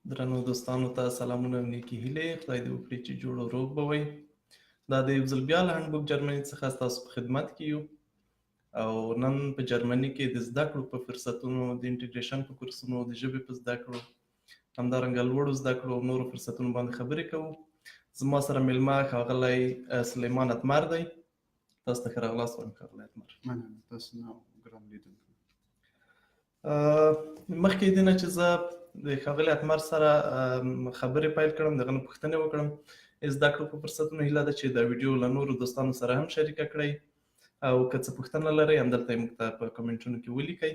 درنو دوستانو ته سلامونه او نیکې هیلې. خدای دې وکړي چې جوړ او روغ به وئ. دا د یو ځل بیا له هنډبوک جرمني څخه ستاسو په خدمت کې یو او نن په جرمني کې د زده کړو په فرصتونو، د انټیګریشن په کورسونو، د ژبې په زده کړو، همدارنګه لوړو زده کړو او نورو فرصتونو باندې خبرې کوو. زما سره میلمه ښاغلی سلیمان اتمر دی. تاسو ته ښه راغلاست وایم ښاغلی اتمر. مننه تاسو نه ګران لیدونکو. مخکې دې نه چې زه د ښاغلي اتمر سره خبرې پیل کړم، دغه نه پوښتنې وکړم زده کړو په فرصتونو، هیله ده چې دا ویډیو له نورو دوستانو سره هم شریکه کړئ او که څه پوښتنه لرئ همدلته یې موږ ته په کمنټونو کې ولیکئ.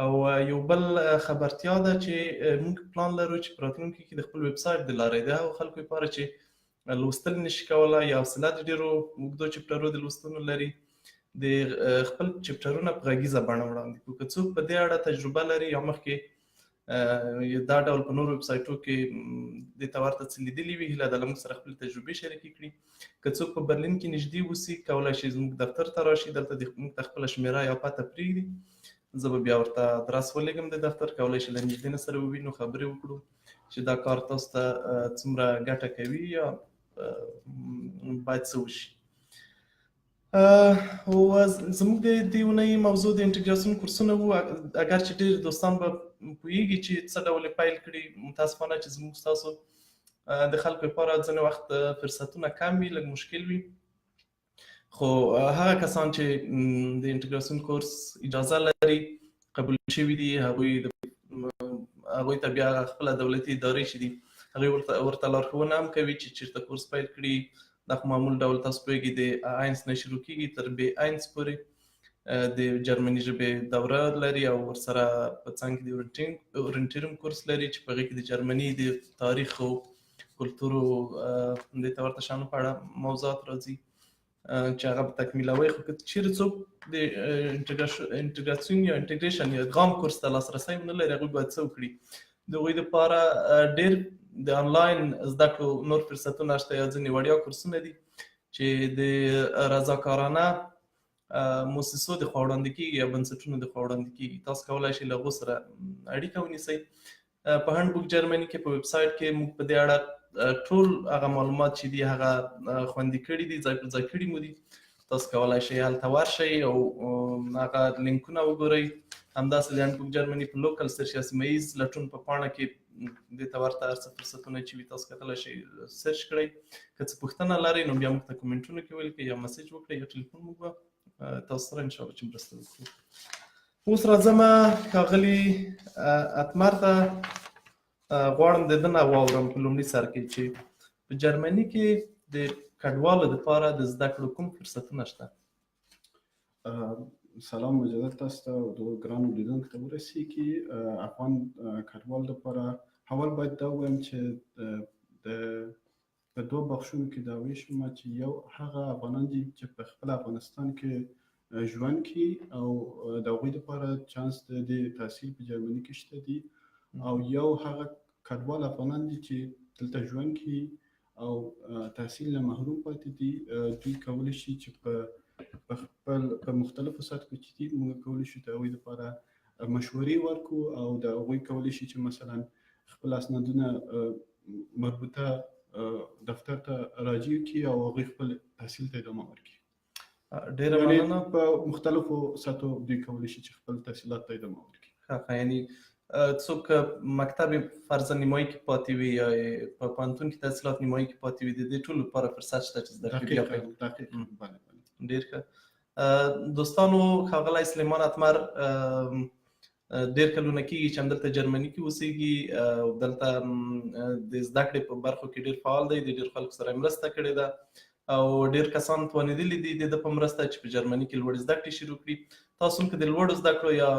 او یو بل خبرتیا ده چې موږ پلان لرو چې په راتلونکي کې د خپل ویب سایټ د لارې د هغو خلکو لپاره چې لوستل نشي کولای یا حوصله د ډېرو اوږدو چپټرو د لوستلو لري، د خپل چپټرونه په غږیزه بڼه وړاندې کړو. که څوک په دې اړه تجربه لري یا مخکې دا ډول په نورو ویبسایټو کې دې ته ورته څه لیدلي وي، هیله ده له موږ سره خپلې تجربې شریکې کړي. که څوک په برلین کې نږدې اوسي، کولای شي زموږ دفتر ته راشي، دلته د موږ ته خپله شمېره یا پته پرېږدي، زه به بیا ورته ادرس ولېږم د دفتر، کولای شي له نږدې نه سره ووینو، خبرې وکړو چې دا کار تاسو ته څومره ګټه کوي یا باید څه وشي. او زموږ د دې اونۍ موضوع د انټیګراسیون کورسونه وو. اګر چې ډېر دوستان به پوهېږي چې څه ډول یې پیل کړي، متاسفانه چې زموږ ستاسو د خلکو لپاره ځینې وخت فرصتونه کم وي، لږ مشکل وي. خو هغه کسان چې د انټیګراسیون کورس اجازه لري، قبول شوي دي، هغوی ته بیا خپله دولتي ادارې چې دي هغوی ورته لارښوونه هم کوي چې چېرته کورس پیل کړي. دا خو معمول ډول تاسو پوهېږئ د A eins نه شروع کېږي تر B eins پورې د جرمني ژبې دوره لري او ورسره په څنګ کې د Orientierung کورس لري چې په هغې کې د جرمني د تاریخ او کلتور او دې ته ورته شیانو په اړه موضوعات راځي چې هغه به تکمیلوي. خو که چیرې څوک د انټیګراسیون یا انټیګریشن یا ادغام کورس ته لاسرسی ونه لري، هغوی باید څه وکړي؟ د هغوی دپاره ډېر د آنلاین زده کړو نور فرصتونه شته یا ځینې وړیا کورسونه دي چې د رضاکارانه موسسو د خوا وړاندې کېږي یا بنسټونو د خوا وړاندې کېږي. تاسو کولای شئ له هغو سره اړیکه ونیسئ. په هنډبوک جرمني کې په ویب سایټ کې موږ په دې اړه ټول هغه معلومات چې دي هغه خوندي کړي دي، ځای پر ځای کړي مو دي. تاسو کولای شئ هلته ورشئ او هغه لینکونه وګورئ. همداسې د هنډبوک جرمني په local search یا سیمه ییز لټون په پاڼه کې دې ته ورته هر څه فرصتونه چې وي تاسو کتلی شئ، search کړئ. که څه پوښتنه لرئ نو بیا موږ ته کومنټونو کې ولیکئ یا message وکړئ یا ټلیفون، موږ به تاسو سره انشاءالله چې مرسته وکړو. اوس راځم ښاغلي اتمر ته. غواړم د ده نه واورم په لومړي سر کې چې په جرمني کې د کډوالو دپاره د زده کړو کوم فرصتونه شته. سلام مجدد تاسو ته او د ګرانو لیدونکو ته ورسیږي. افغان کډوال لپاره اول باید دا ووایم چې د په دوه بخشونو کې دا ویشم چې یو هغه افغانان دي چې په خپل افغانستان کې ژوند کوي او د هغوی لپاره چانس د دې تحصیل په جرمني کې شته دي، او یو هغه کډوال افغانان دي چې دلته ژوند کوي او تحصیل نه محروم پاتې دي. دوی کولی شي چې په خپل په مختلفو سطحو کې دي، موږ کولی شو د هغوی لپاره مشورې ورکړو او د هغوی کولی شي چې مثلا خپل اسنادونه مربوطه دفتر ته راجع کړي او هغوی خپل تحصیل ته ادامه ورکړي. ډیره مننه. په مختلفو سطحو دوی کولی شي چې خپل تحصیلات ته ادامه ورکړي. ښه، یعنی څوک مکتب فرضاً نیمایي کې پاتې وي یا په پوهنتون کې تحصیلات نیمایي کې پاتې وي، د دې ټولو لپاره فرصت شته چې زده کړې بیا پیل کړي. دقیقاً، بله بله. ډیر ښه. دوستانو، ښاغلی سلیمان اتمر ډیر کلونه کیږي چې همدلته جرمني کې اوسیږي او دلته د زده کړې په برخو کې ډیر فعال دی، د ډیر خلکو سره مرسته کړې ده او ډیر کسان توانېدلي دي د ده په مرسته چې په جرمني کې لوړې زده کړې شروع کړي. تاسو هم که د لوړو زده کړو یا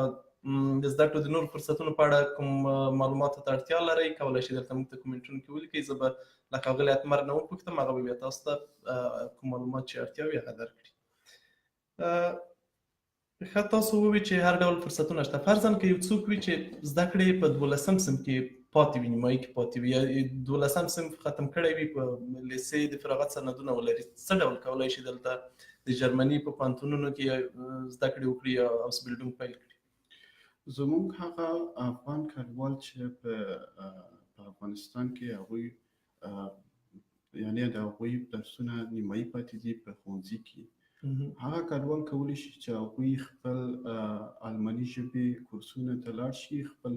د زده کړو د نورو فرصتونو په اړه کوم معلوماتو ته اړتیا لرئ، کولای شئ دلته موږ ته کومنټونو کې ولیکئ. زه به له ښاغلي اتمر نه وپوښتم، هغه به بیا تاسو ته کوم معلومات چې اړتیا وي هغه درکړي. ښه، تاسو ووی چې هر ډول فرصتونه شته. فرضاً که یو څوک وي چې زده کړې په 12 صنف کې پاتې وي، نیمایي کې پاتې وي یا 12 صنف ختم کړی وي، په لیسې د فراغت سندونه ولري، څه ډول کولای شي دلته د جرمني په پوهنتونونو کې زده کړې وکړي یا Ausbildung پیل کړي؟ زموږ هغه افغان کډوال چې په افغانستان کې هغوی یعنی د هغوی درسونه نیمایي پاتې دي په ښوونځي کې، هغه کډوال کولی شي چې هغوی خپل آلماني ژبې کورسونه ته لاړ شي، خپل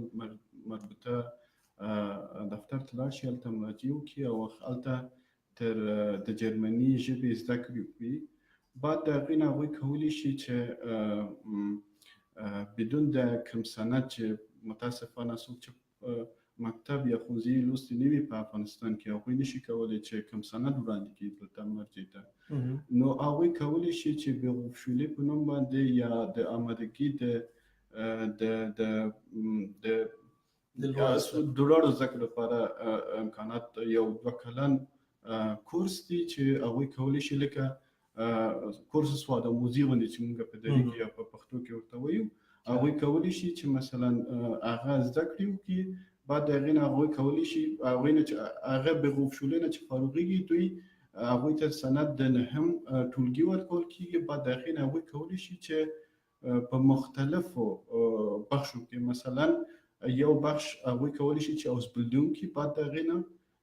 مربوطه دفتر ته لاړ شي، هلته مراجعه وکړي او هلته تر د جرمني ژبې زده کړې وکړي. بعد د هغې نه هغوی کولی شي چې بدون د کوم سند، چې متاسفانه څوک چې مکتب یا ښوونځي لوستي نه وي په افغانستان کې، هغوی نشي کولی چې کوم سند وړاندې کړي دلته مرجع ته، نو هغوی کولی شي چې Berufsschule په نوم باندې یا د آمادګي د د د د د لوړو زده کړو لپاره امکانات یو 2 کلن کورس دی چې هغوی کولی شي، لکه کورس سواد آموزي غوندې چې موږ په دري کې یا په پښتو کې ورته وایو، هغوی کولی شي چې مثلا هغه زده کړې وکړي. بعد د هغې نه هغوی کولی شي، هغوی نه چې هغه Berufsschule نه چې فارغېږي، دوی هغوی ته سند د نهم ټولګي ورکول کېږي. بعد د هغې نه هغوی کولی شي چې په مختلفو بخشو کې، مثلا یو بخش هغوی کولی شي چې Ausbildung کې، بعد د هغې نه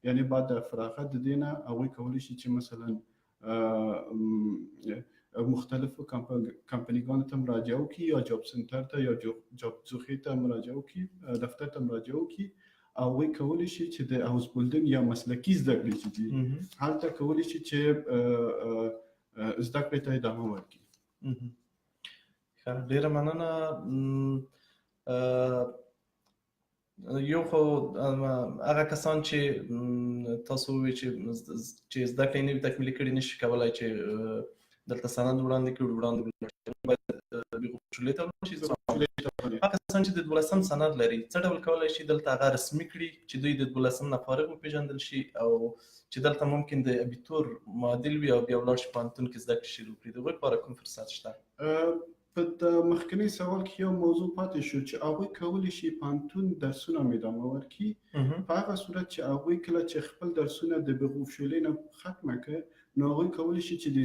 یعنی بعد د فراغت د دې نه هغوی کولی شي چې مثلا مختلفو کمپنیګانو ته مراجعه وکړي، یا Jobcenter ته یا Jobsuche ته مراجعه وکړي، دفتر ته مراجعه وکړي. هغوی کولی شي چې د Ausbildung یا مسلکي زده کړې چې دي، هلته کولی شي چې زده کړې ته ادامه ورکړي. ښه، ډېره مننه. یو خو هغه کسان چې تاسو وویل چې زده کړې نه وي تکمیلي کړي، نشي کولای چې دلته سند وړاندې کړي، وړاندې باید Berufsschule ته ولاړ شي. هغه کسان چې د 12 سند لري، څه ډول کولای شي دلته هغه رسمي کړي چې دوی د 12 نه فارغ وپېژندل شي، او چې دلته ممکن د Abitur معادل وي او بیا ولاړ شي پوهنتون کې زده کړې شروع کړي، د هغوی لپاره کوم فرصت شته؟ په مخکني سوال کې یو موضوع پاتې شو چې هغوی کولی شي پوهنتون درسونه هم ادامه ورکړي، په هغه صورت چې هغوی کله چې خپل درسونه د Berufsschule نه ختمه کړي، نو هغوی کولی شي چې د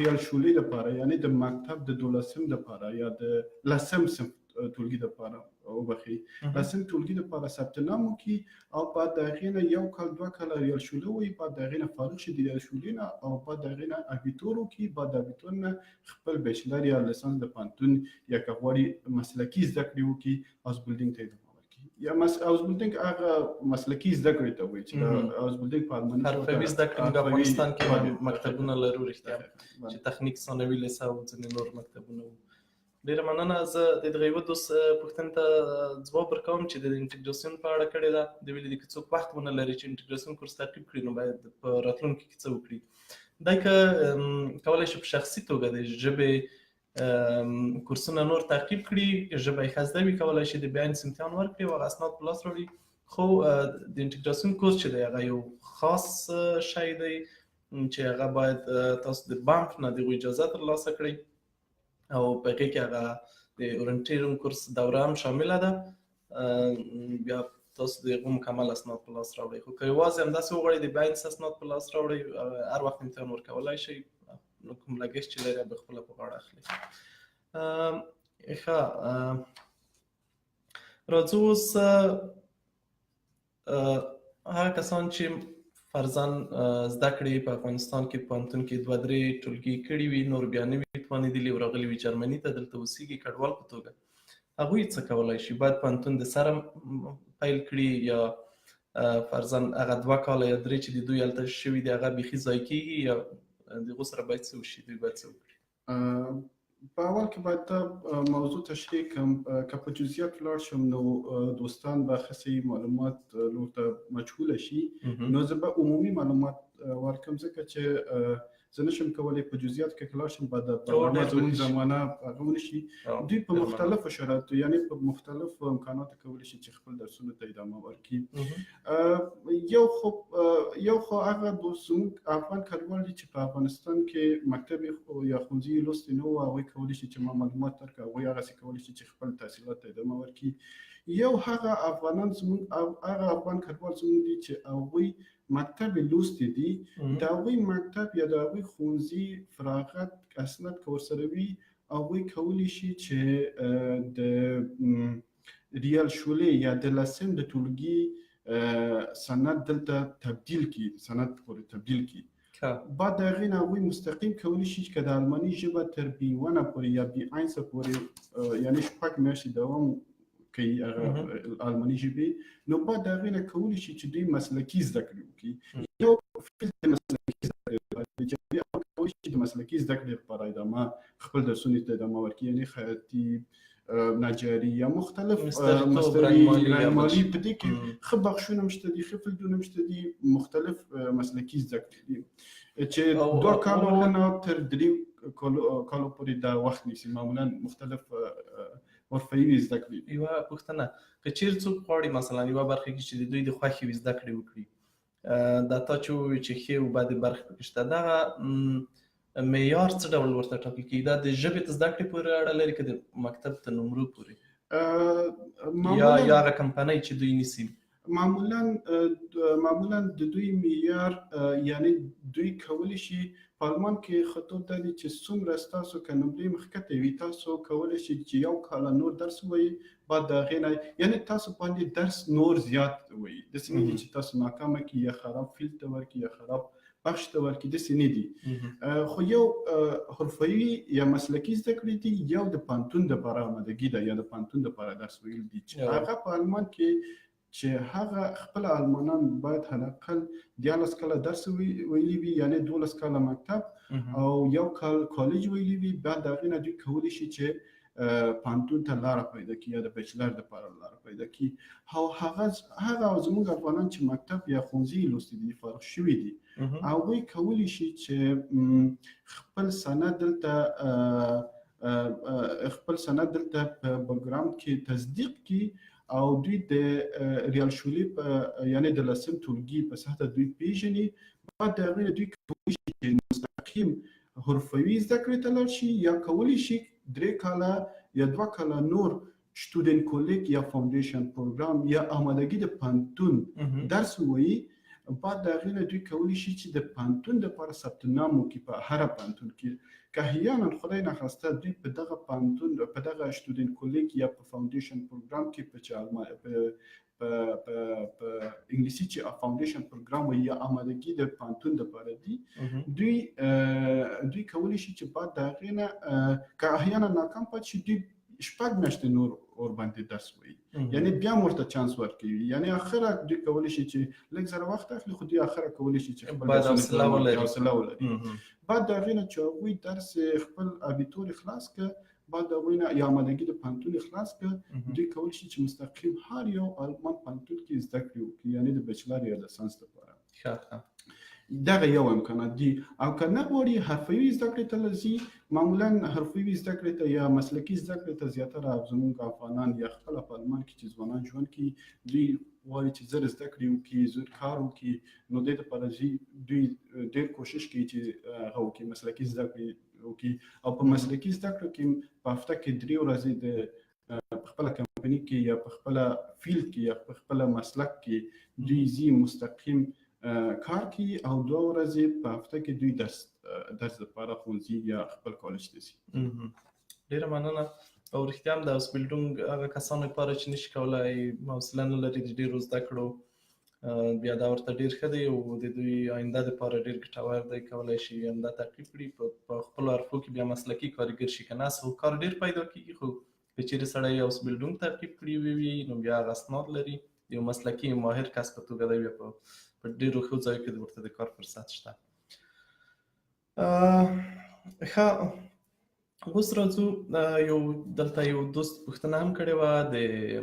Realschule لپاره، یعنی د مکتب د 12 لپاره یا د لسم صنف ټولګي لپاره وبخښي، لسم ټولګي لپاره ثبت نام وکړي او بعد د هغې نه 1 کال 2 کاله Realschule وایي، بعد د هغې نه فارغ شي د Realschule نه او بعد د هغې نه Abitur وکړي، بعد د Abitur نه خپل Bachelor یا لیسانس د پوهنتون یا که غواړي مسلکي زده کړې وکړي، Ausbildung ته ادامه ورکړي. یا Ausbildung هغه مسلکي زده کړې ته وایي چې د Ausbildung په آلماني ژبه حرفوي زده کړې. موږ حرفوي افغانستان کې مکتبونه لرو، رښتیا چې تخنیک ثانوي لیسه او ځینې نور مکتبونه وو. ډېره مننه. زه د دغه یوه دوست پوښتنې ته ځواب ورکوم چې د انټګریسیون په اړه کړې ده. د ویلي دي که څوک وخت ونه لري چې انټګریسیون کورس تعقیب کړي، نو باید په راتلونکي کې څه وکړي. دی که کولی شي په شخصي توګه د ژبې کورسونه نور تعقیب کړي، ژبه یې ښه زده وي، کولی شي د B eins امتحان ورکړي او هغه اسناد په لاس راوړي. خو د انټګریسیون کورس چې دی هغه یو خاص شی دی چې هغه باید تاسو د BAMF نه د هغوی اجازه ترلاسه کړئ، او په هغې کې هغه د Orientierung کورس دوره هم شامله ده. بیا تاسو د هغو مکمل اسناد په لاس راوړئ. خو که یوازې همداسې وغواړئ د B eins اسناد په لاس راوړئ، هر وخت امتحان ورکولای شئ، نو کوم لګښت چې لري به خپله په غاړه اخلي. ښه، راځو اوس، هغه کسان چې فرضاً زده کړې په افغانستان کې پوهنتون کې 2 3 ټولګي کړي وي، نور بیا نه وي توانېدلي او راغلي وي جرمني ته، دلته اوسېږي کډوال په توګه، هغوی څه کولای شي؟ باید پوهنتون د سره پیل کړي یا فرضاً هغه 2 کاله یا 3 چې د دوی هلته شوي دي هغه بیخي ضایع کېږي، یا د هغو سره باید څه وشي، دوی باید څه وکړي؟ په اول کې باید دا موضوع تشریح کړم، که په جزئیات ولاړ شم نو دوستان به ښه صحیح معلومات نور ته مجهوله شي، نو زه به عمومي معلومات ورکړم، ځکه چې زه نشم کولی په جزئیات کې لاړ شم، بعد برنامه زموږ زمانه هغه ونه شي. دوی په مختلفو شرایطو، یعنی په مختلفو امکاناتو کولی شي چې خپل درسونو ته ادامه ورکړي. یو خو هغه دوست زموږ افغان کډوال دي چې په افغانستان کې مکتب یا ښوونځي لوستي نه وو، هغوی کولی شي چې ما معلومات درکړم، هغوی هغسې کولی شي چې خپل تحصیلات ته ادامه ورکړي. یو هغه افغانان زموږ، هغه افغان کډوال زموږ دي چې هغوی مکتب لوستي دي، د هغوی مکتب یا د هغوی ښوونځي فراغت اسناد که ورسره وي، هغوی کولی شي چې د Realschule یا د لسم د ټولګي سند دلته تبدیل کړي، سند پورې تبدیل کړي. بعد د هغې نه هغوی مستقیم کولی شي چې که د آلماني ژبه تر B 1 پورې یا B 1 پورې، یعنی 6 میاشتې دوام کوي هغه آلماني ژبې، نو بعد د هغې نه کولی شي چې دوی مسلکي زده کړې وکړي. یو field د مسلکي زده کړې لپاره دی چې دوی کولی شي د مسلکي زده کړې لپاره ادامه خپل درسونو ته ادامه ورکړي، یعنی خیاطي، نجاري یا مختلف مستري، رنګمالي. په دې کې ښه بخشونه هم شته دي، ښه field ونه هم شته دي، مختلف مسلکي زده کړې دي چې 2 کالو نه تر 3 کالو پورې دا وخت نیسي، معمولا مختلف حرفوي زده کړې. یوه پوښتنه، که چیرې څوک غواړي مثلا یوه برخه کې چې د دوی د خوښې وي زده کړې وکړي، دا تا چې وویل چې ښې او بدې برخې پکې شته، دغه معیار څه ډول ورته ټاکل کېږي؟ دا د ژبې ته زده کړې پورې اړه لري که د مکتب ته نمرو پورې؟ یا هغه کمپنۍ چې دوی نیسي؟ معمولا د دوی معیار، یعنی دوی کولی شي په آلمان کې خطوط دا دي چې څومره ستاسو که نمرې مخکته وي، تاسو کولی شئ چې 1 کال نور درس ووایئ، بعد د هغې نه یعنی تاسو باندې درس نور زیات وایي، داسې نه دي چې تاسو ناکامه کړي یا خراب field ته ورکړي یا خراب بخش ته ورکړي، داسې نه دي. خو یو حرفوي یا مسلکي زده کړې دي، یو د پوهنتون دپاره آمادګي ده یا د پوهنتون دپاره درس ویل دي چې هغه په آلمان کې چې هغه خپل آلمانان باید حداقل 13 کاله درس ویلي وي، یعنی 12 کاله مکتب او 1 کال کالج ویلي وي، بعد د هغې نه دوی کولی شي چې پوهنتون ته لاره پیدا کړي یا د bachelor دپاره لاره پیدا کړي. او هغه زموږ افغانان چې مکتب یا ښوونځي لوستي دي، فارغ شوي دي، هغوی کولی شي چې خپل سند دلته په بګرام کې تصدیق کړي او دوی د Realschule په یعنی د لسم ټولګي په سطح دوی پیژني. بعد د هغې نه دوی کولی شي چې مستقیم حرفوي زده کړې ته لاړ شي یا کولی شي 3 کاله یا 2 کاله نور Studienkolleg یا foundation program یا آمادګي د پوهنتون درس ووایي. بعد د هغې نه دوی کولی شي چې د پوهنتون دپاره ثبت نام وکړي په هره پوهنتون کې. که احیانا خدای نخواسته دوی په دغه پوهنتون، په دغه Studienkolleg یا په foundation program کې په چې په په انګلیسي چې foundation program وایي یا آمادګي د پوهنتون دپاره دي، دوی کولی شي چې بعد د هغې نه که احیانا ناکام پاتې شي، دوی 6 میاشتې نور ورباندې درس وایي، یعنی بیا هم ورته چانس ورکوي. یعنی اخره دوی کولی شي چې لږ ذره وخت اخلي، خو دوی اخره کولی شي چې خپل حوصله ولري. بعد د هغې نه چې هغوی درس خپل Abitur خلاص کړه، بعد د هغوی نه یا آمادګي د پوهنتون خلاص کړه، دوی کولی شي چې مستقیم هر یو آلمان پوهنتون کې زده کړې وکړي، یعنی د bachelor یا لیسانس لپاره. دغه یو امکانات دي. او که نه غواړي حرفوي زده کړې ته ځي، معمولا حرفوي زده کړې ته یا مسلکي زده کړې ته زیاتره زموږ افغانان یا خپله په آلمان کې چې ځوانان ژوند کوي، دوی غواړي چې زر زده کړې وکړي، زر کار وکړي، نو دې لپاره ځي. دوی ډېر کوشش کوي چې هغه وکړي، مسلکي زده کړې وکړي. او په مسلکي زده کړو کې په هفته کې 3 ورځې د په خپله کمپني کې یا په خپله field کې یا په خپله مسلک کې دوی ځي مستقیم کار کوي، او 2 ورځې په هفته کې دوی درس لپاره ښوونځي یا خپل کالج ته ځي. ډېره مننه. او رښتیا هم د Ausbildung هغه کسانو لپاره چې نشي کولی حوصله نه لري د ډېرو زده کړو، بیا دا ورته ډېر ښه دی او د دوی آینده دپاره ډېر ګټور دی، کولی شي همدا تعقیب کړي، په خپلو حرفو کې بیا مسلکي کاریګر شي. که نه خو کار ډېر پیدا کېږي، خو که چېرې سړی Ausbildung تعقیب کړي وي، نو بیا هغه اسناد لري، یو مسلکي ماهر کس په توګه دی، بیا په ډېرو ښو ځایو کې ورته د کار فرصت شته. ښه، اوس راځو، یو دلته یو دوست پوښتنه هم کړې وه د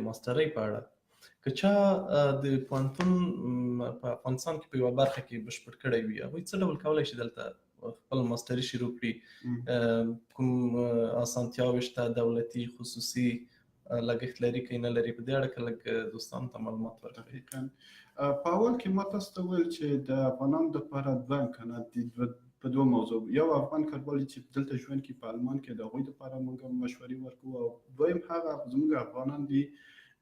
ماسترۍ په اړه. که چا د پوهنتون په افغانستان کې په یوه برخه کې بشپړ کړی وي، هغوی څه ډول کولی شي دلته خپل ماستري شروع کړي؟ کوم اسانتیاوې شته، دولتي، خصوصي، لګښت لري که نه لري؟ په دې اړه که لږ دوستانو ته معلومات ورکړئ. دقیقاً. په اول کې ما تاسو ته وویل چې د افغانانو دپاره 2 امکانات دي، په 2 موضوع. یو افغان کډوال چې دلته ژوند کوي په آلمان کې، د هغوی دپاره موږ مشورې ورکوو، او دویم هغه زموږ افغانان دي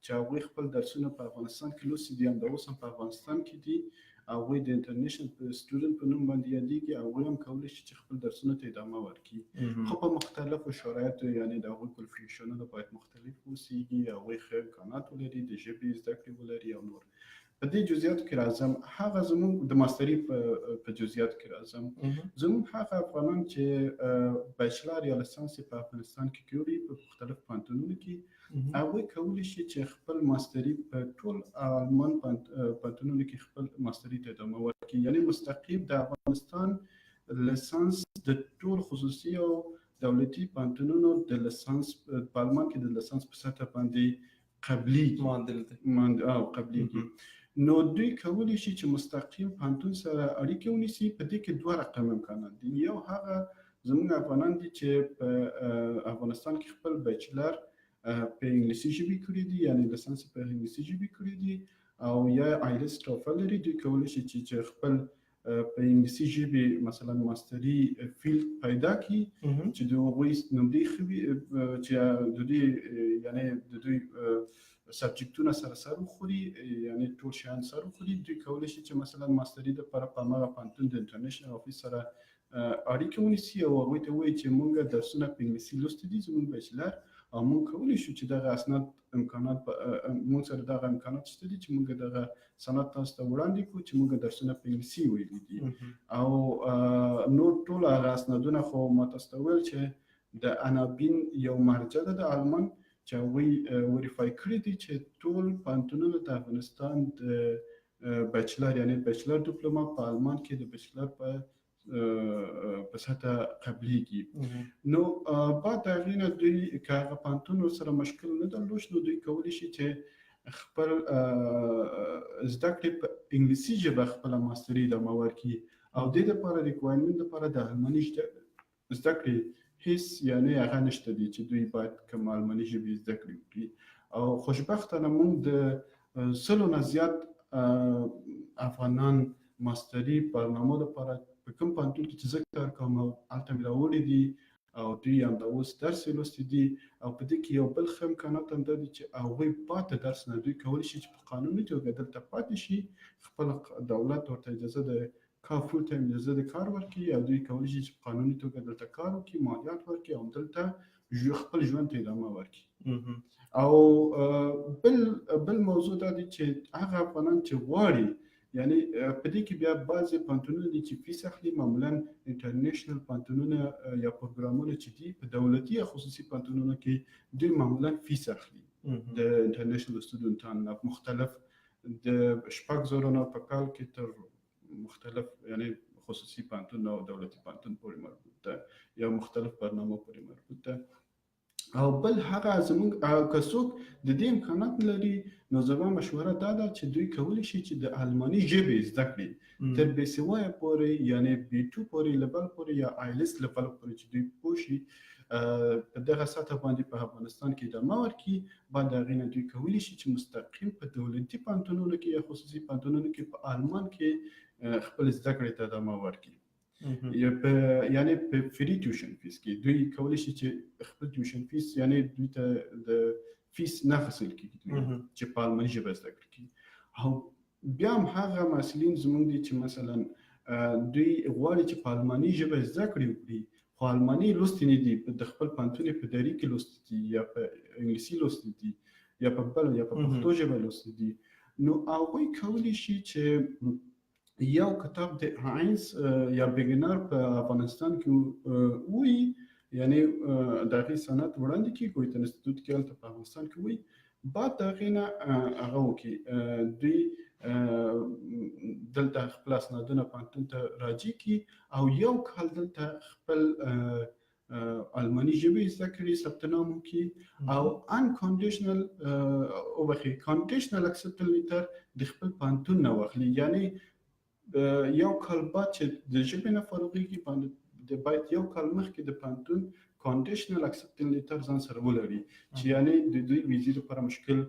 چې هغوی خپل درسونه په افغانستان کې لوستي دي، همدا اوس هم په افغانستان کې دي، هغوی د international student په نوم باندې یادېږي، هغوی هم کولی شي چې خپل درسونو ته ادامه ورکړي، خو په مختلفو شرایطو، یعنی د هغوی qualification ونه باید مختلف اوسېږي، هغوی ښه امکانات ولري، د ژبې زده کړې ولري او نور. په دې جزئیاتو کې راځم. هغه زموږ د ماستري په جزئیاتو کې راځم. زموږ هغه افغانان چې بیچلر یا لیسانس په افغانستان کې کړي په مختلف پوهنتونونو کې، هغوی کولی شي چې خپل ماستري په ټول آلمان پوهنتونونو کې خپل ماستري ته ادامه ورکړي. یعنی مستقیم د افغانستان لیسانس د ټول خصوصي او دولتي پوهنتونونو د لیسانس په آلمان کې د لیسانس په سطح باندې قبلیږي، معادل دی، او قبلیږي. نو دوی کولی شي چې مستقیم پوهنتون سره اړیکې ونیسي. په دې کې دوه رقم امکانات دي. یو هغه زموږ افغانان دي چې په افغانستان کې خپل بیچلر په انګلیسي ژبې کړي دي، یعنی لیسانس په انګلیسي ژبې کړي دي او یا آیلس ټوفل لري. دوی کولی شي چې خپل په انګلیسي ژبې مثلا ماستري field پیدا کړي چې د هغوی نمرې ښه وي، چې د دوی یعنی د دوی سبجکتونه سره سر وخوري، یعنی ټول شیان سر وخوري. دوی کولی شي چې مثلا ماستري دپاره په هماغه پوهنتون د international office سره اړیکه ونیسي او هغوی ته ووایي چې موږ درسونه په انګلیسي لوستي دي، زموږ بیچلر، او موږ کولی شو چې دغه اسناد امکانات موږ سره دغه امکانات شته دي چې موږ دغه سند تاسو ته وړاندې کړو چې موږ درسونه په انګلیسي ویلي دي. او نور ټول هغه اسنادونه خو ما تاسو ته وویل چې د anabin یو مرجع ده د آلمان چې هغوی verify کړي دي چې ټول پوهنتونونه د افغانستان د بیچلر یعنی بیچلر دیپلوما په آلمان کې د بیچلر په سطح قبلیږي. نو بعد د هغې نه دوی که هغه پوهنتون ورسره مشکل نه درلود، نو دوی کولی شي چې خپل زده کړې په انګلیسي ژبه خپله ماستري ادامه ورکړي. او دې دپاره requirement دپاره د آلماني زده کړې هیڅ یعنی هغه نشته دي چې دوی باید کوم آلماني ژبې زده کړې وکړي. او خوشبختانه موږ د 100 نه زیات افغانان ماستري برنامو دپاره په کوم پوهنتون کې چې زه کار کوم هلته مې راوړي دي او دوی همدا اوس درس یې لوستي دي. او په دې کې یو بل ښه امکانات هم دا دي چې هغوی پاتې درس نه دوی کولی شي چې په قانوني توګه دلته پاتې شي، خپل دولت ورته اجازه د کار full time اجازه د کار ورکړي او دوی کولی شي چې په قانوني توګه دلته کار وکړي، مالیات ورکړي او دلته خپل ژوند ته ادامه ورکړي. او بل موضوع دا دی چې هغه افغانان چې غواړي، یعنی په دې کې بیا بعضې پوهنتونونه دي چې فیس اخلي، معمولا international پوهنتونونه یا پروګرامونه چې دي په دولتي یا خصوصي پوهنتونونو کې دوی معمولا فیس اخلي د international سټوډنټان مختلف د 6,000 نه په کال کې تر مختلف یعنی خصوصي پوهنتون او دولتي پوهنتون پورې مربوط ده یا مختلف برنامو پورې مربوط ده. او بل هغه زموږ که څوک د دې امکانات نه لري، نو زما مشوره دا ده چې دوی کولی شي چې د آلماني ژبې زده کړي تر بې سوایه پورې، یعنی B2 پورې level پورې یا IELTS level پورې چې دوی پوه شي په دغه سطح باندې په افغانستان کې ادامه ورکړي. بعد د هغې نه دوی کولی شي چې مستقیم په دولتي پوهنتونونو کې یا خصوصي پوهنتونونو کې په آلمان کې خپل زده کړې ته ادامه ورکړي. یعنی په free tuition fees کې دوی کولی شي چې خپل tuition fees یعنی دوی ته د فیس نه اخیستل کېږي دوی چې په آلماني ژبه زده کړې کوي. او بیا هم هغه محصلین زموږ دي چې مثلا دوی غواړي چې په آلماني ژبه زده کړې وکړي، خو آلماني لوستي نه دي، د خپل پوهنتون په دري کې لوستي دي یا په انګلیسي لوستي دي یا په بل یا په پښتو ژبه لوستي دي. نو هغوی کولی شي چې یو کتاب د A eins یا beginner په افغانستان کې وي، یعنی د هغې سند وړاندې کړي ګویته انستیتوت کې هلته په افغانستان کې وي. بعد د هغې نه هغه وکړي، دوی دلته خپل اسنادونه پوهنتون ته راجع کړي او یو کال دلته خپل آلماني ژبې زده کړي، ثبت نام وکړي او unconditional وبخښئ conditional acceptance letter د خپل پوهنتون نه واخلي. یعنی یو کال بعد چې د ژبې نه فارغېږي باندې د باید یو کال مخکې د پوهنتون conditional acceptance letter ځان سره ولري چې یعنی د دوی ویزې لپاره مشکل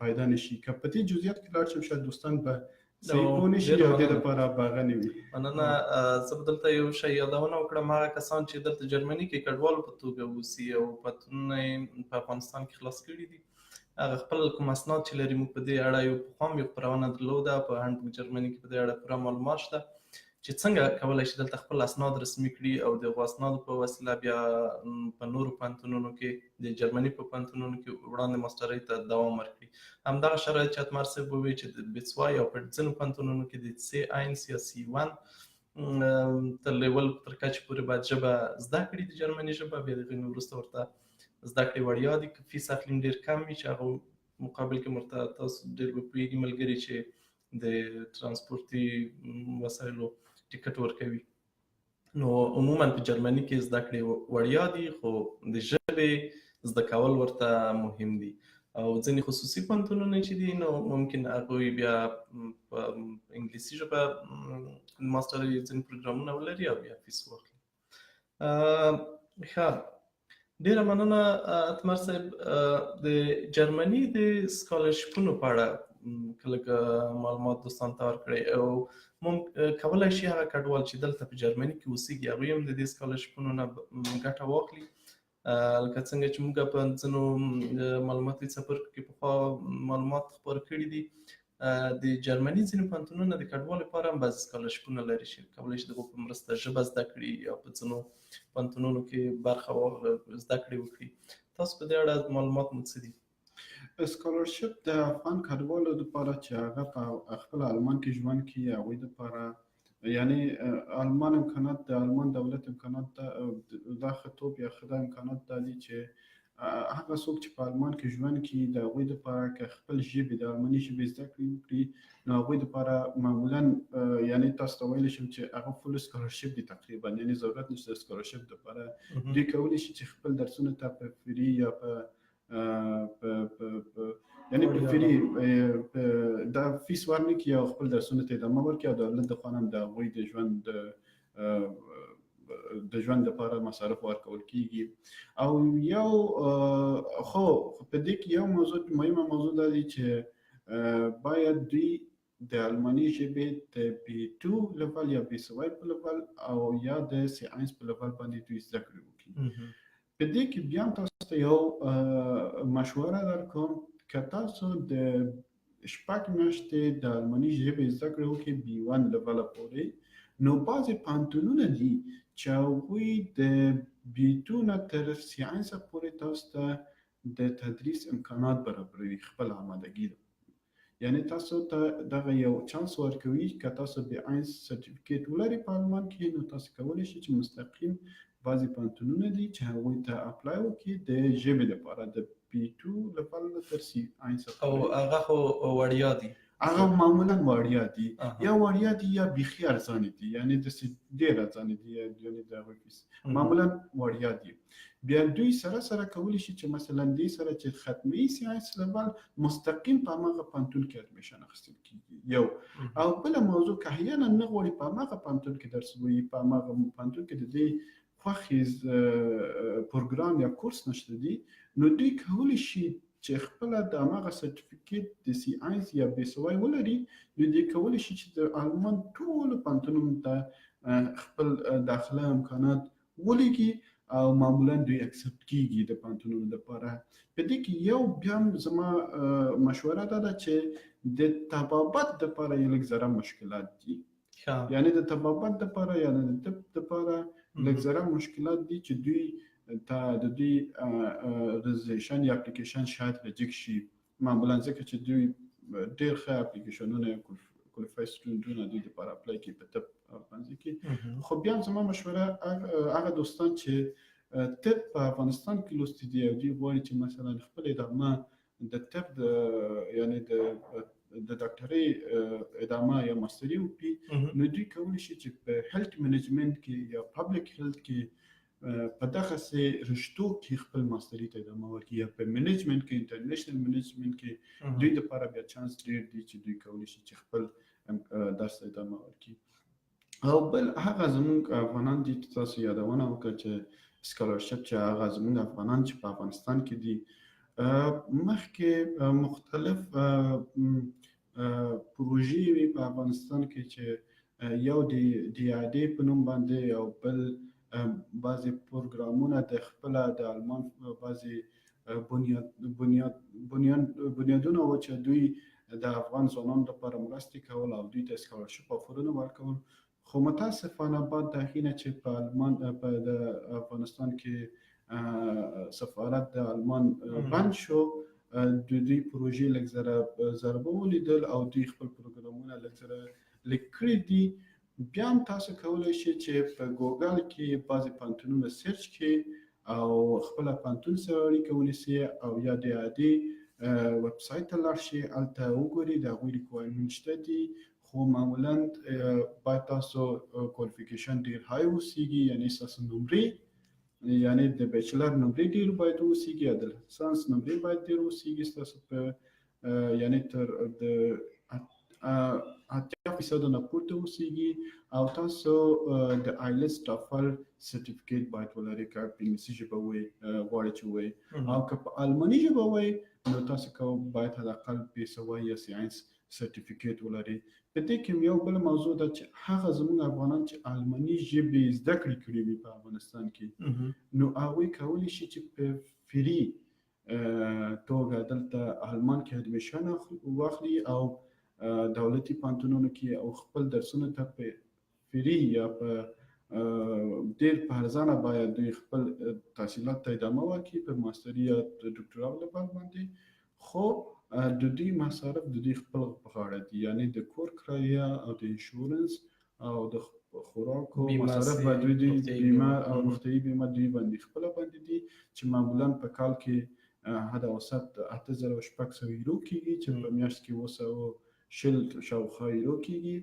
پیدا نشي. که په دې جزئیات کې لاړ شم شاید دوستان به صحیح پوه نه شي او دې لپاره به هغه نه وي. مننه. زه به دلته یو شی یادونه وکړم. هغه کسان چې دلته جرمني کې کډوالو په توګه اوسي او پوهنتونونه یې په افغانستان کې خلاص کړي دي، هغه خپل کوم اسناد چې لري، موږ په دې اړه یو پخوا هم یو خپرونه درلوده په هانډبوک جرمني کې، په دې اړه پوره معلومات شته چې څنګه کولای شي دلته خپل اسناد رسمي کړي او د هغو اسنادو په وسیله بیا په نورو پوهنتونونو کې، د جرمني په پوهنتونونو کې وړاندې ماسټرۍ ته دوام ورکړي. همدغه شرایط چې اتمر صاحب وویل چې د B zwei او په ځینو پوهنتونونو کې د C1 یا C1 تر level تر کچې پورې باید ژبه زده کړي، د جرمني ژبه. بیا د هغې نه وروسته ورته زده کړې وړیا دي، که فیس اخلي ډېر کم وي، چې هغه مقابل کې ورته تاسو ډېر به پوهېږي ملګري چې د ترانسپورتي وسایلو ټیکټ ورکوي. نو عموما په جرمني کې زده کړې وړیا دي، خو د ژبې زده کول ورته مهم دي. او ځینې خصوصي پوهنتونونه چې دي، نو ممکن هغوی بیا په انګلیسي ژبه ماسټرۍ ځینې پروګرامونه ولري او بیا فیس واخلي. ښه، ډیره مننه اتمر صاحب. د جرمني د سکالرشپونو په اړه کله معلومات دوستان ته ورکړئ، او کولای شي هغه کډوال چې دلته په جرمني کې اوسېږي هغوی هم د دې سکالرشپونو نه ګټه واخلي، لکه څنګه چې موږ په ځینو معلوماتي څپرکو کې پخوا معلومات خپاره کړي دي. د جرمني ځینې پوهنتونونه د کډوالو لپاره هم بعضې سکالرشپونه لري چې کولی شي د هغو په مرسته ژبه زده کړي یا په ځینو پوهنتونونو کې برخه زده کړې وکړي. تاسو په دې اړه معلومات مو څه دي؟ scholarship د افغان کډوالو لپاره چې هغه په خپل آلمان کې ژوند کوي، هغوی لپاره، یعنی آلمان امکانات، د آلمان دولت امکانات دا ښه توب یا ښه دا امکانات دا دي چې هغه څوک چې په آلمان کې ژوند کوي د هغوی لپاره که خپل ژبې، د آلماني ژبې زده کړې وکړي، نو هغوی لپاره معمولا، یعنی تاسو ته ویلی شم چې هغه full scholarship دي تقریبا، یعنی ضرورت نشته scholarship لپاره. دوی کولی شي چې خپل درسونه ته په free یا په په په په یعنی په free دا فیس ورنکړي او خپل درسونه ته ادامه ورکړي، او دولت د خوا هم د هغوی د ژوند لپاره مصارف ورکول کیږي. او یو خو په دې کې یو موضوع، مهمه موضوع دا دی چې باید دوی د الماني ژبې د B2 level یا B zwei په level او یا د C1 په level باندې دوی زده کړې وکړي. په دې کې بیا تاسو ته یو مشوره درکوم، که تاسو د 6 میاشتې د الماني ژبې زده کړې وکړي B1 level پورې، نو بعضې پوهنتونونه دي چې هغوی د B2 نه تر C1 پورې تاسو ته د تدریس امکانات برابروي خپل آمادګي ده. یعنی تاسو ته دغه یو چانس ورکوي، که تاسو B1 certificate ولرئ په آلمان کې، نو تاسو کولی شئ چې مستقیم بعضې پوهنتونونه دي چې هغوی ته apply وکړي د ژبې لپاره د B2 level نه تر C1. او هغه خو وړیا دي؟ هغه معمولا وړیا دي، یا وړیا دي یا بیخي ارزانه دي، یعنی داسې ډېر ارزانه دي، یعنی د هغوی فیس معمولا وړیا دي. بیا دوی سره سره کولی شي چې مثلا دې سره چې ختمي C1 level، مستقیم په هغه پوهنتون کې admission اخیستل کیږي. یو او بله موضوع، که احیانا نه غواړي په هغه پوهنتون کې درس ووایي، په هغه پوهنتون کې د دې خوښې پروګرام یا کورس نشته دي، نو دوی کولی شي چې خپله د هماغه certificate د C1 یا B zwei ولري، نو دوی کولی شي چې د آلمان ټولو پوهنتونونو ته خپل داخله امکانات ولیږي او معمولا دوی accept کیږي د پوهنتونونو لپاره. په دې کې یو بیا زما مشوره دا ده چې د طبابت لپاره یې لږ ذره مشکلات دي، یعنی د طبابت لپاره یا د طب لپاره لږ ذره مشکلات دي چې دوی ته د دوی registration یا اپلیکیشن شاید reject شي معمولا، ځکه چې دوی ډېر ښه اپلیکیشنونه، qualified سټوډنټونه دوی لپاره apply کوي په طب پوهنځي کې. خو بیا زما مشوره، هغه دوستان چې طب په افغانستان کې لوستي دي او دوی غواړي چې مثلا خپل ادامه د طب د یعنی د ډاکټرۍ ادامه یا ماستري وکړي، نو دوی کولی شي چې په health management کې یا public health کې په دغسې رشتو کې خپل ماستري ته ادامه ورکړي، یا په management کې، international management کې. دوی لپاره بیا چانس ډېر دی چې دوی کولی شي چې خپل درس ته ادامه ورکړي. او بل هغه زموږ افغانان دي چې تاسو یادونه وکړه چې scholarship، چې هغه زموږ افغانان چې په افغانستان کې دي، مخکې مختلف پروژې وي په افغانستان کې چې یو د DAAD په نوم باندې او بل بعضې پروګرامونه د خپله د آلمان بعضې بنیاد بنیاد بنیاد بنیادونه و چې دوی د افغان ځوانانو لپاره مرستې کول او دوی ته scholarship offer ونه ورکول. خو متاسفانه بعد د هغې نه چې په آلمان په د افغانستان کې سفارت د آلمان بند شو، د دوی پروژې لږ ذره ضربه ولیدل او دوی خپل پروګرامونه لږ ذره لږ کړي دي. بیا هم تاسو کولی شئ چې په ګوګل کې بعضې پوهنتونونه search کړئ او خپله پوهنتون سره اړیکه ونیسئ، او یا د عادي ویب سایټ ته لاړ شئ، هلته وګورئ د هغوی requirement شته دي. خو معمولا باید تاسو qualification ډیر high اوسیږي، یعنی ستاسو نمرې، یعنی د bachelor نمرې ډیر باید اوسیږي، یا د لیسانس نمرې باید ډیر اوسیږي ستاسو په یعنی تر د 80% نه پورته اوسیږي، او تاسو د IELTS TOEFL certificate باید ولرئ که په انګلیسي ژبه وایي غواړئ چې وایي، او که په آلماني ژبه وایي نو تاسو باید حداقل B2 یا C1 certificate ولرئ. په دې کې یو بل موضوع ده چې هغه زموږ افغانان چې آلماني ژبې زده کړې کړې وي په افغانستان کې، نو هغوی کولی شي چې په free توګه دلته آلمان کې admission واخلي او دولتي پوهنتونونو کې او خپل درسونو ته په free یا په ډیر په ارزانه باید دوی خپل تحصیلات ته ادامه ورکړي په ماستري یا ډاکټرا level باندې. خو د دوی مصارف د دوی خپل په غاړه دي، یعنی د کور کرایه او د insurance او د خوراکو مصارف به دوی بیمه او روغتیايي بیمه دوی باندې خپله باندې دي، چې معمولا په کال کې حد اوسط 8600 یورو کېږي، چې په میاشت کې 720 شاوخوا یورو کېږي.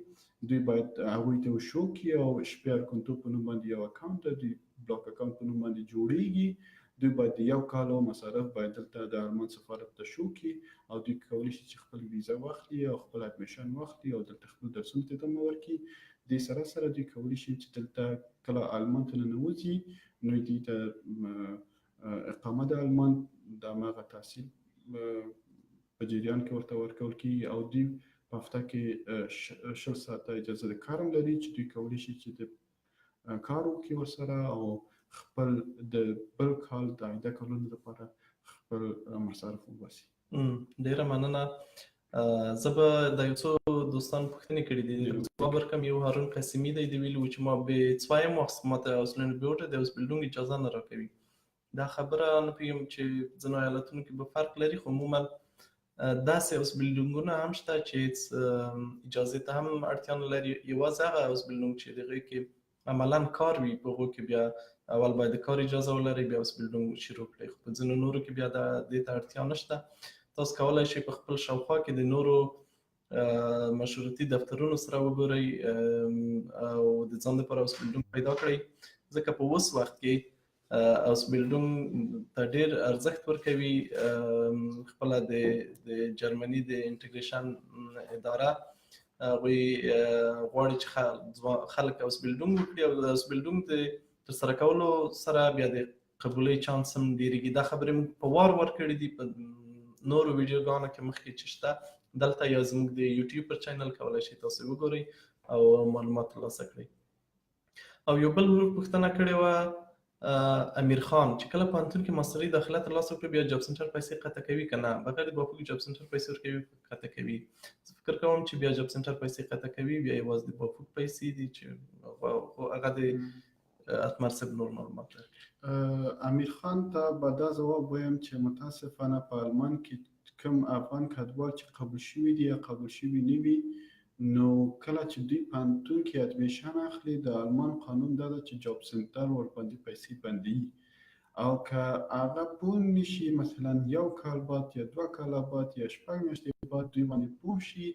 دوی باید هغوی ته show کړي او Sperrkonto په نوم باندې یو account ده، دوی block account په نوم باندې جوړیږي. دوی باید د یو کال مصارف باید دلته د آلمان سفارت ته show کړي او دوی کولی شي چې خپل ویزا واخلي او خپل admission واخلي او دلته خپل درسونو ته ادامه ورکړي. دې سره سره دوی کولی شي چې دلته کله آلمان ته ننوځي نو دوی ته اقامه د آلمان د هماغه تحصیل په جریان کې ورته ورکول کېږي، او دوی په هفته کې 20 ساعته اجازه د کار هم لري چې دوی کولی شي چې د کار وکړي ورسره او خپل د بل کال د آینده کلونو لپاره خپل مصارف وباسي. ډیره مننه. زه به د یو څو دوستانو پوښتنې کړې دي ځواب ورکړم. یو هارون قاسمي دی، دی ویلي و چې ما B2 یم، وخت ما ته Ausländerbehörde د Ausbildung اجازه نه راکوي. دا خبره نه پوهېږم چې ځینو ایالتونو کې به فرق لري، خو عموما داسې Ausbildung ونه هم شته چې هېڅ اجازې ته هم اړتیا نه لري. یوازې هغه Ausbildung چې د هغې کې عملا کار وي، په هغو کې بیا اول باید د کار اجازه ولرئ، بیا Ausbildung شروع کړئ. خو په ځینو نورو کې بیا دې ته اړتیا نشته. تاسو کولی شئ په خپل شاوخوا کې د نورو مشورتي دفترونو سره وګورئ او د ځان لپاره Ausbildung پیدا کړئ، ځکه په اوس وخت کې Ausbildung ته ډېر ارزښت ورکوي. خپله د جرمني د integration اداره هغوی غواړي چې خلک Ausbildung وکړي، او د Ausbildung د ترسره کولو سره بیا د قبولۍ چانس هم ډېرېږي. دا خبرې موږ په وار وار کړې دي په نورو ویډیوګانو کې مخکې چې شته دلته، یا زموږ د یوټیوب پر channel کولی شئ تاسو وګورئ او معلومات ترلاسه کړئ. او یو بل ورور پوښتنه کړې وه امیر خان چې کله پوهنتون کې ماستري داخله ترلاسه کړو بیا Jobcenter پیسې قطع کوي که نه؟ بغیر د BAföG Jobcenter پیسې ورکوي قطع کوي. زه فکر کوم چې بیا Jobcenter پیسې قطع کوي، بیا یوازې د BAföG پیسې دي چې هغه د اتمر صاحب نور معلومات لري. امیر خان ته به دا ځواب وایم چې متاسفانه په آلمان کې کوم افغان کډوال چې قبول شوي دي یا قبول شوي نه وي، نو کله چې دوی پوهنتون کې admission اخلي د آلمان قانون دا ده چې Jobcenter ورباندې پیسې بندوي، او که هغه پوه نشي مثلا یو کال بعد یا 2 کاله بعد یا 6 میاشتې بعد دوی باندې پوه شي،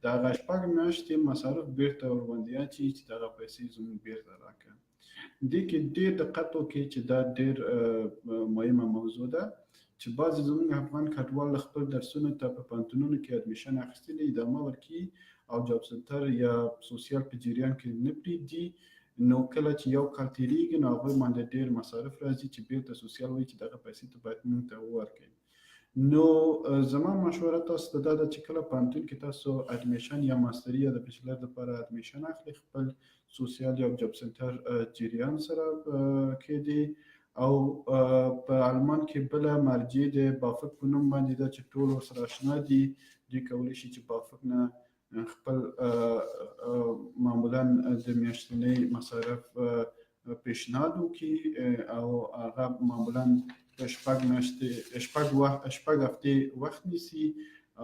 د هغه 6 میاشتې مصارف بیرته ورباندې اچي چې دغه پیسې زموږ بیرته راکړه. دې کې ډېر دقت وکړئ چې دا ډېر مهمه موضوع ده چې بعضې زموږ افغان کډوال له خپل درسونو ته په پوهنتونونو کې admission اخیستلي ادامه ورکوي او Jobcenter یا Sozial په جریان کې نه پرېږدي، نو کله چې یو کال تېرېږي نو هغوی باندې ډېر مصارف راځي چې بیرته Sozial وایي چې دغه پیسې ته باید موږ ته ورکړئ. نو زما مشوره تاسو ته دا ده چې کله پوهنتون کې تاسو admission یا ماستري یا د bachelor لپاره admission اخلئ، خپل Sozial یا Jobcenter جریان سره کېدي. او په آلمان کې بله مرجع د BAföG په نوم باندې ده چې ټول ورسره آشنا دي، دوی کولی شي چې BAföG نه خپل معمولا د میاشتنۍ مصارف پیشنهاد وکړي او هغه معمولا شپږ میاشتې، 6 هفتې وخت نیسي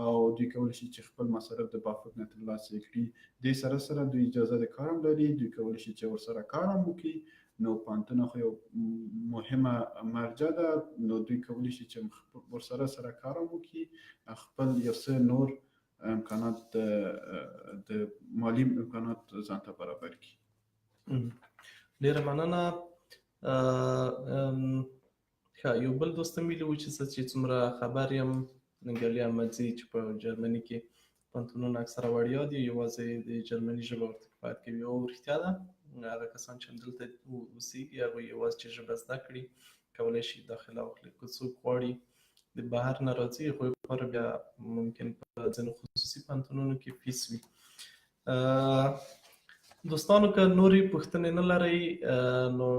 او دوی کولی شي چې خپل مصارف د BAföG نه ترلاسه کړي. دې سره سره دوی اجازه د کار هم لري، دوی کولی شي چې ورسره کار هم وکړي. نو پوهنتون خو یو مهمه مرجع ده، نو دوی کولی شي چې ورسره سره کار هم وکړي، خپل یو څه نور امکانات د مالي امکانات ځان ته برابر کړي. ډېره مننه. ښه، یو بل دوست هم ویلي و چې زه چې څومره خبر یم، ننګیالي احمدزي، چې په جرمني کې پوهنتونونه اکثره وړیا دي، یوازې د جرمني ژبه ورته کفایت کوي. او رښتیا ده، هغه کسان چې همدلته اوسېږي هغوی یوازې چې ژبه زده کړي کولی شي داخله وکړي. که څوک غواړي د بهر نه راځي، هغوی لپاره بیا ممکن په ځینو خصوصي پوهنتونونو کې فیس وي. دوستانو که نورې پوښتنې نه لرئ، نو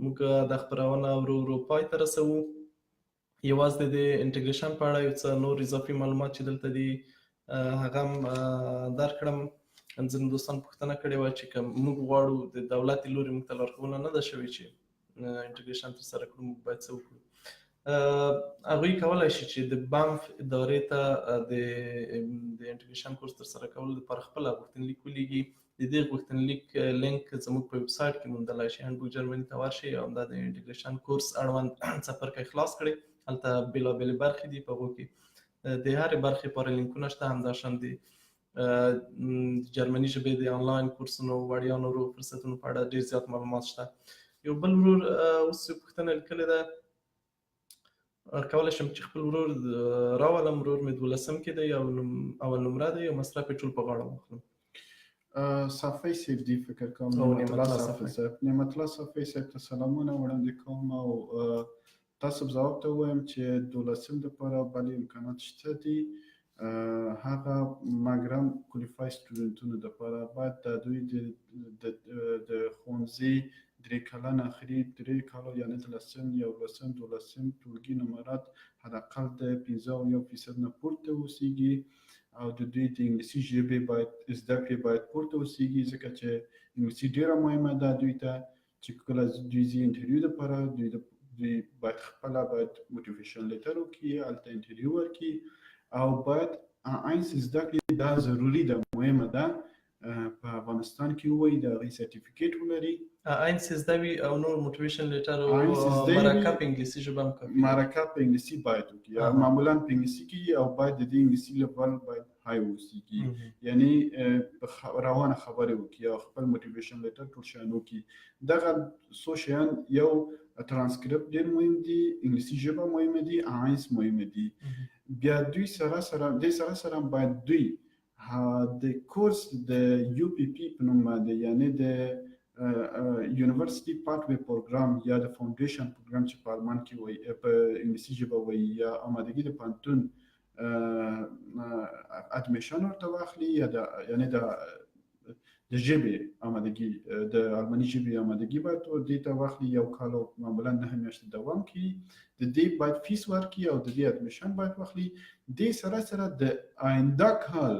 موږ دا خپرونه ورو ورو پای ته رسوو. یوازې د دې integration په اړه یو څه نور اضافي معلومات چې دلته دي، هغه هم درکړم. ځینو دوستان پوښتنه کړې وه چې که موږ غواړو د دولت لوري موږ ته لارښوونه نه ده شوې چې integration ترسره کړو، موږ باید څه وکړو؟ هغوی کولای شي چې د BAMF ادارې ته د integration کورس ترسره کولو لپاره خپله غوښتنلیک ولیږي. د دې غوښتنلیک لینک زموږ په ویب سایټ کې موندلی شي. هانډبوک جرمني ته ورشئ او همدا د integration کورس اړوند څپرکی خلاص کړئ. هلته بېلابېلې برخې دي، په هغو کې د هرې برخې لپاره لینکونه شته. همداشان د جرمني ژبې د آنلاین کورسونو، وړیا نورو فرصتونو په اړه ډېر زیات معلومات شته. یو بل ورور اوس یو پوښتنه لیکلې ده، کولی شم چې خپل ورور راولم؟ ورور مې 12 کې دی او اول نمره دی او مصرف یې ټول په غاړه واخلم. صافی صاحب دی فکر کوم، نعمت الله صافی صاحب. نعمت الله صافی صاحب ته سلامونه وړاندې کوم او تاسو ځواب ته ووایم چې 12 دپاره بلې امکانات شته دي. هغه مګرم qualify student ونو دپاره باید د دوی د ښوونځي 3 کلن اخري 3 کالو، یعنې د لسم، یولسم، دولسم ټولګي نمرات حداقل د 75% نه پورته اوسېږي او د دوی د انګلیسي ژبې باید زده کړې باید پورته اوسېږي، ځکه چې انګلیسي ډېره مهمه ده دوی ته چې کله دوی ځي interview دپاره، دوی باید خپله باید motivation letter وکړي، هلته interview ورکړي او باید A eins زده کړې دا ضروري ده، مهمه ده په افغانستان کې ووایي، د هغې certificate ولري. A eins زده وي او نور motivation letter او مرکه په انګلیسي ژبه هم کوي. مرکه په انګلیسي باید وکړي، معمولا په انګلیسي کې، او باید د دې انګلیسي level باید high اوسېږي، یعنی روانه خبرې وکړي او خپل motivation letter ټول شیان وکړي. دغه څو شیان، یو ترانسکریپټ ډېر مهم دي، انګلیسي ژبه مهمه دي، A eins مهمه دي. بیا دوی سره سره دې سره سره باید دوی د کورس د UPP په نوم باندې، یعنی د University Pathway Program یا د foundation program چې په آلمان کې وایي، په انګلیسي ژبه وایي، یا آمادګي د پوهنتون admission ورته واخلي، یا د یعنی د ژبې آمادګي، د آلماني ژبې آمادګي باید دې ته واخلي. یو کال او معمولا 9 میاشتې دوام کوي. د دې باید فیس ورکړي او د دې admission باید واخلي. دې سره سره د آینده کال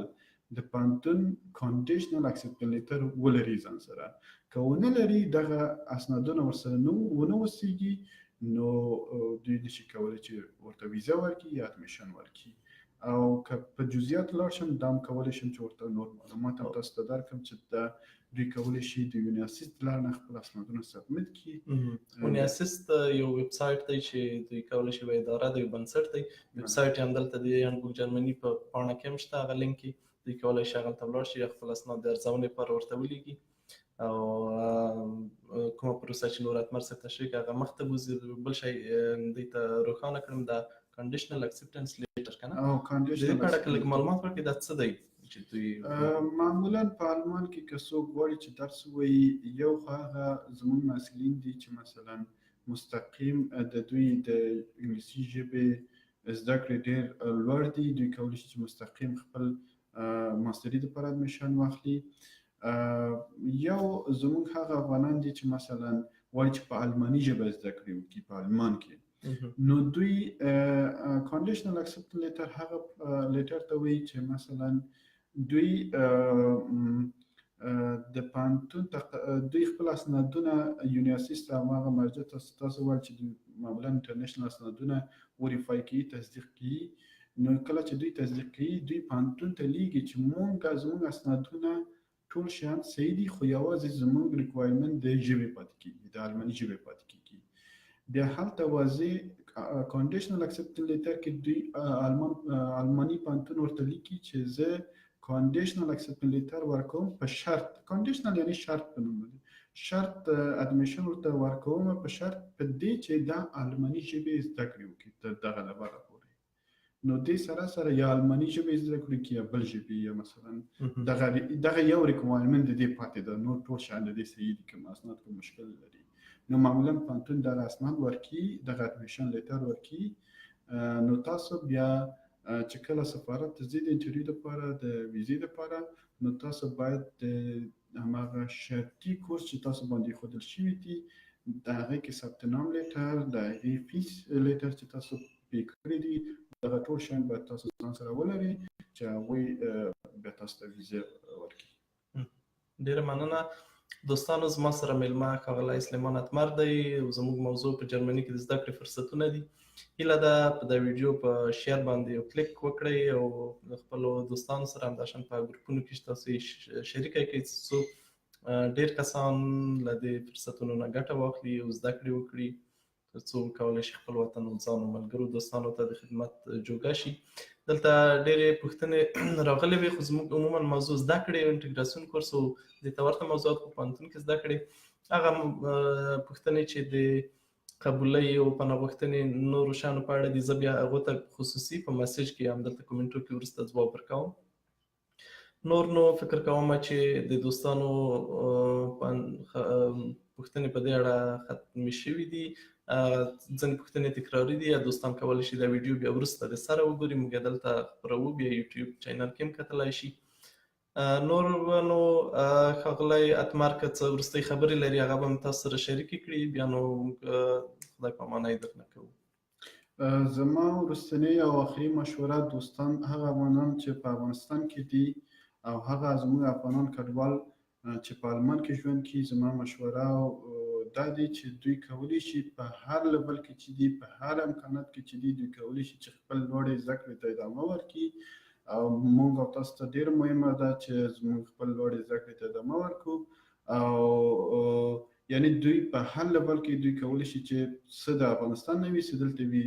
د پوهنتون conditional acceptance letter ولري ځان سره. که ونه لري، دغه اسنادونه ورسره ونه اوسېږي، نو دوی نشي کولی چې ورته ویزه ورکړي یا admission ورکړي. او که په جزئیات لاړ شم، دا هم کولی شم چې ورته نور معلومات هم تاسو ته درکړم چې دا دوی کولی شي د uni-assist لار نه خپل اسنادونه submit کړي. uni-assist یو ویب سایټ دی چې دوی کولی شي، یوه اداره ده، یو بنسټ دی. ویب سایټ یې همدلته د هانډبوک جرمني په پاڼه کې هم شته، هغه لینک یې دوی کولی شي هغلته ولاړ شي، خپل اسناد د ارزونې لپاره ورته ولیږي او کومه پروسه چې نور اتمر صاحب تشریح کړه هغه مخته بوځي. بل شی دوی ته روښانه کړم، دا conditional acceptance letter که نه؟ او conditional د دې په اړه که لږ معلومات ورکړئ، دا څه دی چې دوی معمولا په آلمان کې که څوک غواړي چې درس ووایي، یو خو هغه زموږ محصلین دي چې مثلا مستقیم د دوی د انګلیسي ژبې زده کړې ډېر لوړ دي، دوی کولی شي چې مستقیم خپل ماستري دپاره admission واخلي. یو زموږ هغه افغانان دي چې مثلا غواړي چې په آلماني ژبه زده کړې وکړي په آلمان کې، نو دوی conditional acceptance letter هغه letter ته وایي چې مثلا دوی د پوهنتون دوی خپل اسنادونه uni-assist ته، هماغه مرجع ته تاسو وویل چې دوی معمولا international اسنادونه verify کوي، تصدیق کوي. نو کله چې دوی تصدیق کوي، دوی پوهنتون ته لیږي چې زموږ اسنادونه ټول شیان صحیح دي، خو یوازې زموږ requirement د ژبې پاتې کیږي، د آلماني ژبې پاتې کیږي. بیا هلته واضح conditional acceptance letter کې دوی آلماني پوهنتون ورته لیکي چې زه conditional acceptance letter ورکوم په شرط، conditional یعنی شرط په نوم باندې، شرط admission ورته ورکوم په شرط په دې چې دا آلماني ژبې زده کړې وکړي تر دغه لپاره پورې. نو دې سره سره یا آلماني ژبې زده کړي کې یا بل ژبې، یا مثلا دغه یو requirement د دې پاتې ده، نور ټول شیان د دې صحیح دي، کوم اسناد کوم مشکل لري. نو معمولا پوهنتون دغه اسناد ورکي، دغه admission letter ورکي. نو تاسو بیا چې کله سفارت ته ځئ د interview لپاره، د ویزې لپاره، نو تاسو باید د هماغه شرطي کورس چې تاسو باندې ښودل شوي دي، د هغې کې ثبت نام letter، د هغې fees letter چې تاسو pay کړي دي، دغه ټول شیان باید تاسو ځان سره ولرئ چې هغوی بیا تاسو ته ویزه ورکړي. ډېره مننه دوستانو. زما سره میلمه ښاغلی سلیمان اتمر دی. زموږ موضوع په جرمني کې د زده کړې فرصتونه دي. هیله ده په دا ویډیو په share باندې یو کلیک وکړئ او د خپلو دوستانو سره همداشان په ګروپونو کې تاسو یې شریکه کړئ، څو ډېر کسان له دې فرصتونو نه ګټه واخلي او زده کړې وکړي، ترڅو وکولی شي خپل وطن او ځان او ملګرو دوستانو ته د خدمت جوګه شي. دلته ډېرې پوښتنې راغلې وې، خو زموږ عموما موضوع زده کړې او انټګراسیون کورس او دې ته ورته موضوعات په پوهنتون کې زده کړې. هغه پوښتنې چې د قبولۍ او پناه غوښتنې نورو شیانو په اړه دي، زه بیا هغو ته خصوصي په message کې همدلته کومنټو کې وروسته ځواب ورکوم. نور نو فکر کوم چې د دوستانو پوښتنې په دې اړه ختمې شوې دي. ځینې پوښتنې تکراري دي، یا دوستان کولی شي دا ویډیو بیا وروسته د سره وګوري، موږ یې دلته خپروو، بیا یوټیوب channel کې هم کتلی شي. نور به نو ښاغلی اتمر که څه وروستۍ خبرې لري هغه به هم تاسو سره شریکې کړي، بیا نو موږ خدای پامانۍ درنه کوو. زما وروستنۍ او آخري مشوره دوستان، هغه افغانان چې په افغانستان کې دي او هغه زموږ افغانان کډوال چې په آلمان کې ژوند کوي، زما مشوره دا دی چې دوی کولی شي په هر level کې چې دي، په هر امکانات کې چې دي، دوی کولی شي چې خپل لوړې زده کړې ته ادامه ورکړي. او موږ او تاسو ته ډېره مهمه ده چې زموږ خپل لوړې زده کړې ته ادامه ورکړو. او یعنی دوی په هر level کې دوی کولی شي چې څه د افغانستان نه وي، څه دلته وي،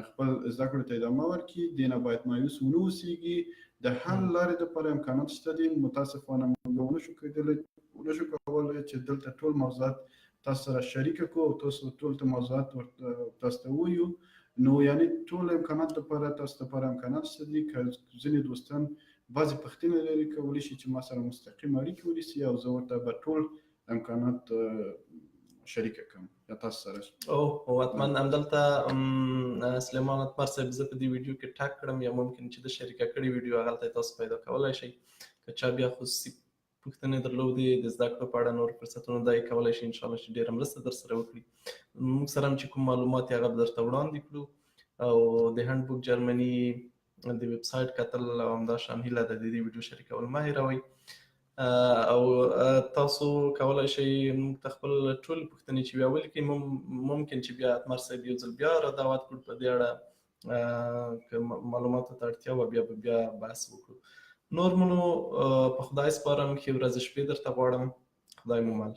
خپل زده کړو ته ادامه ورکړي. دې نه باید مایوس ونه اوسېږي. د هر لارې دپاره امکانات شته دي. متاسفانه موږ ونه شو کولی چې دلته ټول موضوعات تاسو سره شریک کړو او تاسو ټول ته موضوعات ورته تاسو ته ووایو. نو یعنی ټول امکانات دپاره تاسو دپاره امکانات شته دي. که ځینې دوستان بعضې پوښتنې لري، کولی شي چې ما سره مستقیم اړیکې ونیسي او زه ورته به ټول امکانات شریک کړم یا تاسو سره. او حتما همدلته سلیمان اتمر صاحب زه په دې ویډیو کې tag کړم، یا ممکن چې د شریکه کړې ویډیو هغلته تاسو پیدا کولی شئ. که چا بیا خصوصي پوښتنې درلودې د زده کړو په اړه نور فرصتونه، دا یې کولی شي انشاءالله چې ډېره مرسته در سره وکړي. موږ سره هم چې کوم معلومات یې هغه به درته وړاندې کړو. او د Handbuch جرمني د ویبسایټ کتل او همداشان هیله ده د دې ویډیو شریکول مه هېروئ. او تاسو کولی شئ موږ ته خپل ټول پوښتنې چې بیا ولیکئ، ممکن چې بیا اتمر صاحب یو ځل بیا را دعوت کړو په دې اړه، که معلوماتو ته اړتیا وه بیا به بیا بحث وکړو. نور مو نو په خدای سپارم، ښې ورځې شپې درته غواړم. خدای مو مل.